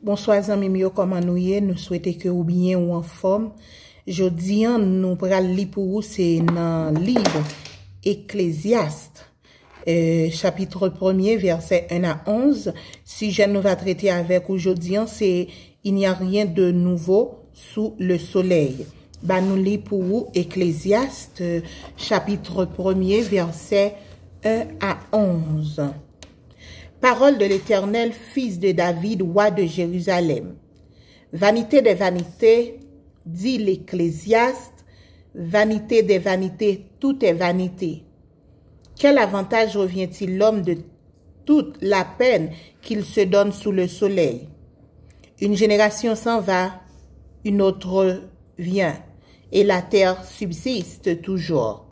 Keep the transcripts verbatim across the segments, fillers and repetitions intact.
Bonswa zanmi m yo, kòman nou ye? Nou swete ke ou byen, ou anfòm. Jodi a, nou pral li pou ou, se nan liv Eklezyas, euh, chapitre premier, verset un à onze. Sijè nou va trete avèk ou jodi a, se Il n'y a rien de nouveau sous le soleil. Ba nou li pou ou Eklezyas, euh, chapitre premier, verset un à onze. Parole de l'Éternel, fils de David, roi de Jérusalem. Vanité des vanités, dit l'Ecclésiaste, vanité des vanités, tout est vanité. Quel avantage revient-il l'homme de toute la peine qu'il se donne sous le soleil? Une génération s'en va, une autre vient, et la terre subsiste toujours.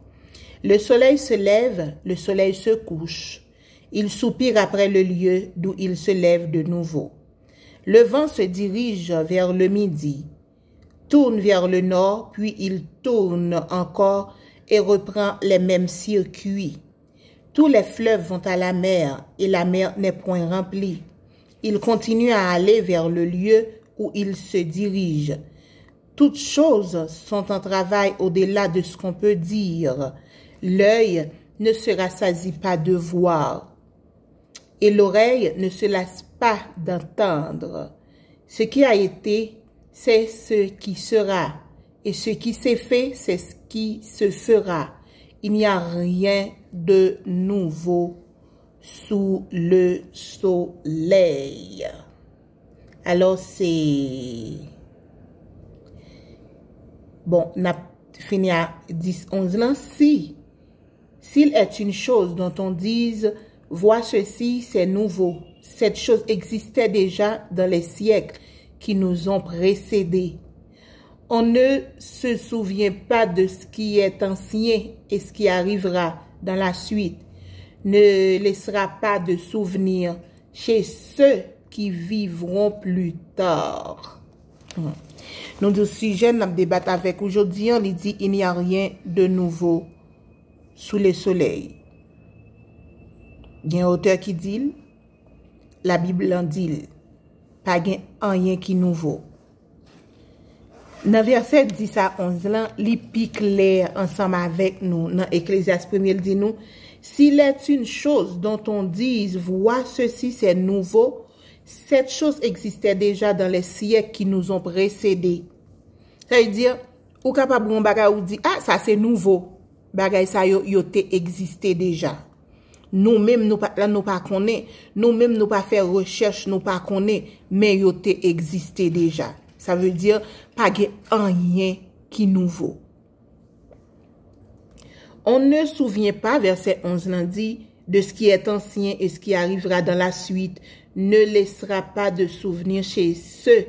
Le soleil se lève, le soleil se couche. Il soupire après le lieu d'où il se lève de nouveau. Le vent se dirige vers le midi, tourne vers le nord, puis il tourne encore et reprend les mêmes circuits. Tous les fleuves vont à la mer, et la mer n'est point remplie. Il continue à aller vers le lieu où il se dirige. Toutes choses sont en travail au-delà de ce qu'on peut dire. L'œil ne se rassasie pas de voir, et l'oreille ne se lasse pas d'entendre. Ce qui a été, c'est ce qui sera, et ce qui s'est fait, c'est ce qui se fera. Il n'y a rien de nouveau sous le soleil. Alò, se, bon, n ap fini a dis, onz lan. Si, s'il est une chose dont on dise, vois ceci, c'est nouveau. Cette chose existait déjà dans les siècles qui nous ont précédés. On ne se souvient pas de ce qui est ancien et ce qui arrivera dans la suite. Ne laissera pas de souvenir chez ceux qui vivront plus tard. Hmm. Nou di w sijè n ap debat avèk ou jodi a, li di, il n'y a rien de nouveau sous le soleil. Gen otè ki di l, Labib lan di l, pa gen anyen ki nouvo. Nan vèsè dis a onz lan, li pi klè ansanm avèk nou. Nan Eklezyas premye, l di nou, s'il est une chose dont on dise, vois ceci, c'est nouveau, cette chose existait déjà dans les siècles qui nous ont précédés. Sa vle di, ou kapab wè yon bagay, ou di, ah, sa se nouvo. Bagay sa yo, yo te egziste deja. Nou menm, nou pa t la, nou pa konnen. Nou menm, nou pa fè rechèch, nou pa konnen. Men yo te egziste deja. Sa vle di, pa gen anyen ki nouvo. On ne souvient pas, vèsè onz lan di, de ce qui est ancien et ce qui arrivera dans la suite ne laissera pas de souvenir chez ceux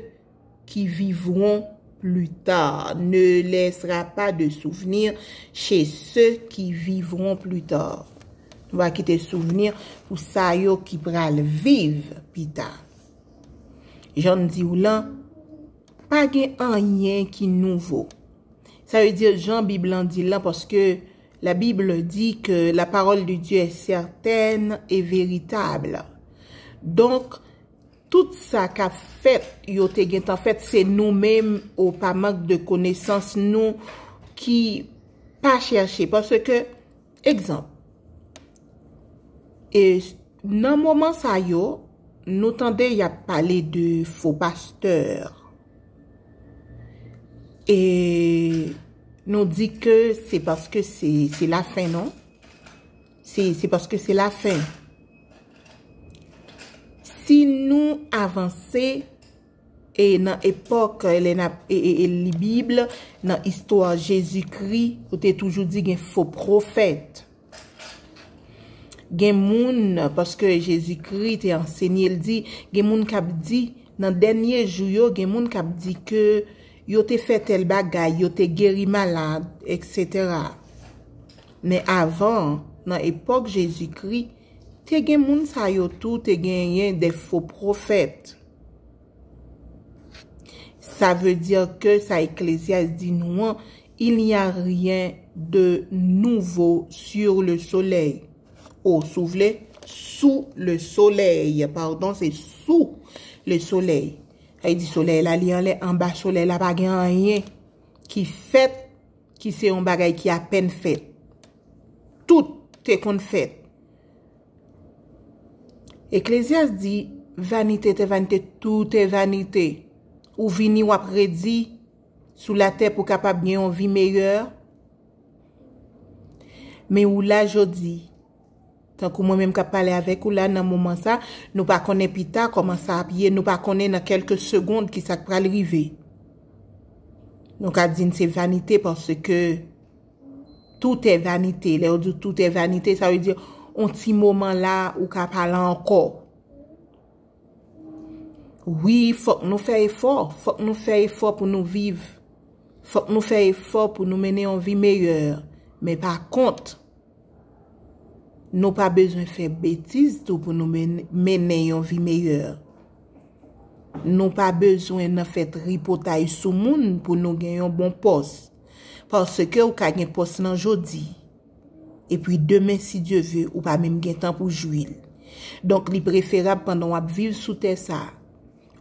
qui vivront plus tard. Ne laissera pas de souvenir chez ceux qui vivront plus tard. Nou va kite souvni pou sa yo ki pral viv pita. Jan m di w lan, pa gen anyen ki nouvo. Sa vle di, jan Bib lan di l lan, paske la Bible dit que la parole de Dieu est certaine et véritable. Donk, tout sa k ap fèt, yo te gentan fèt, se nou menm, ou pa mank de konesans nou ki pa chèche. Paske, egzanp, e nan moman sa yo, nou tande y ap pale de fo pastè. E nou di ke se paske se, se lafen, non? Se, se paske se lafen. Si nou avanse, e nan epòk, lè n ap, e, e, e li Bib, nan istwa Jezikri, ou te toujou di gen fo pwofèt. Gen moun, paske Jezikri te ansenye, l di, gen moun k ap di, nan dènye jou yo, gen moun k ap di ke yo te fè tèl bagay, yo te geri malad, etsetera. Men avan, nan epòk Jezikri, te gen moun sa yo tou, te genyen de fo pwofèt. Sa vle di ke sa Eklezyas di nou an, il n'y a rien de nouveau sur le soleil. O, si w vle, sous le soleil. Padon, se sous le soleil. Sa vle di solèy la, li anlè, anba solèy la, pa gen anyen ki fèt, ki se yon bagay ki apèn fèt. Tout te konn fèt. Eklezyas di, vanité de vanité, tout est vanité. Ou vini, w ap redi sou latè pou kapab gen yon vi meyè. Men ou la jodi, tankou mwen menm k ap pale avèk ou la nan moman sa, nou pa konnen pita kòman sa ap ye, nou pa konnen nan kèlke segond ki sa k pral rive. Nou ka di n se vanite paske tout est vanité. Lè yo di tout est vanité, sa vle di yon ti moman la, ou ka pale ankò. Wi, fòk nou fè efò. Fòk nou fè efò pou nou viv. Fòk nou fè efò pou nou mennen yon vi meyè. Men pa kont, nou pa bezwen fè betiz tou pou nou men- mennen yon vi meyè. Nou pa bezwen nan fè tripotay sou moun pou nou gen yon bon pòs. Paske ou ka gen pòs lan jodi. Epi demen, si Dye ve, ou pa menm gen tan pou jwi l. Donk, li preferab pandan w ap viv sou tè sa,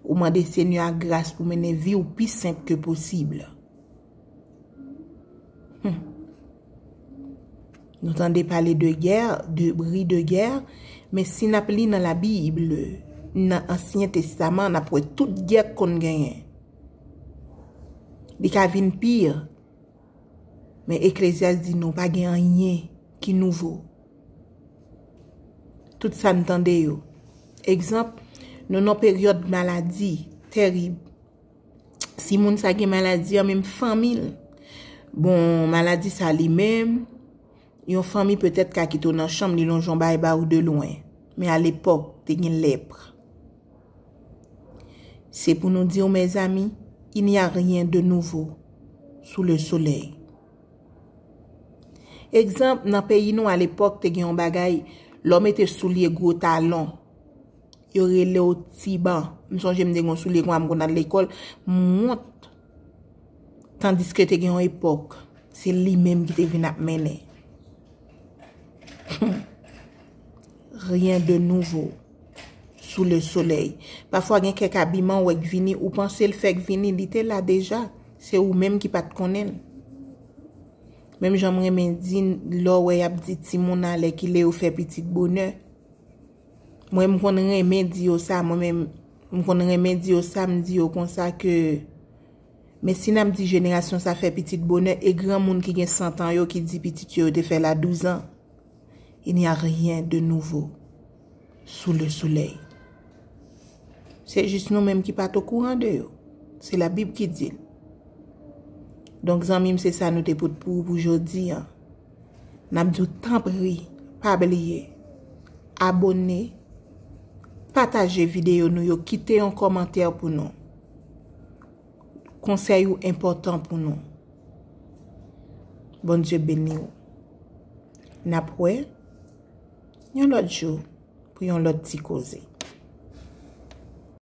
ou mande Senyè a gras pou mennen vi w pi senp ke posib. Hmm. Nou tande pale de gè, de bri de gè, men si n ap li nan Labib, nan Ansyen Testaman, n ap wè tout gè k konn genyen. Li ka vin pi, men Eklezyas di nou pa gen anyen ki nouvo. Tout sa n tande yo. Egzanp, nou nan peryòd maladi terib. Si moun sa gen maladi an, menm fanmi l, bon, maladi sa li menm, yon fanmi petèt ka kite w nan chanm, li lonje yon bagay ba ou de lwen. Men alepòk, te gen lèp. Se pou nou di w, mezanmi, il n'y a rien de nouveau sous le soleil. Egzanp, nan peyi nou alepòk, te gen yon bagay, lè w mete soulye gwo talon, yo rele w tiban. M sonje m te gen yon soulye konsa, m konn al lekòl, m wont. Tandiske te gen yon epòk, se li menm ki te vin ap mennen. Rien de nouveau sous le soleil. Pafwa gen kèk abiman w wè k vini, ou panse l fèk vini, li te la deja. Se ou menm ki pa t konnen l. Menm jan m renmen di, lè w wè y ap di timoun alèkile yo fè pitit bonè. Mwen, m konn renmen di yo sa, mwen menm, m konn renmen di yo sa, m di yo konsa ke, men si n ap di jenerasyon sa fè pitit bonè, e granmoun ki gen san tan yo ki di pitit yo, yo te fè l a douz an. Il n'y a rien de nouveau sous le soleil. Se jis nou menm ki pa t okouran de yo. Se Labib ki di l. Donk, zanmi m, se sa nou te pote pou ou pou jodi a. N ap di w tanpri, pa bliye, abòne, pataje videyo nou yo, kite yon kòmantè pou nou. Konsèy ou enpòtan pou nou. Bondye beni w. N ap wè yon lòt jou pou yon lòt ti koze.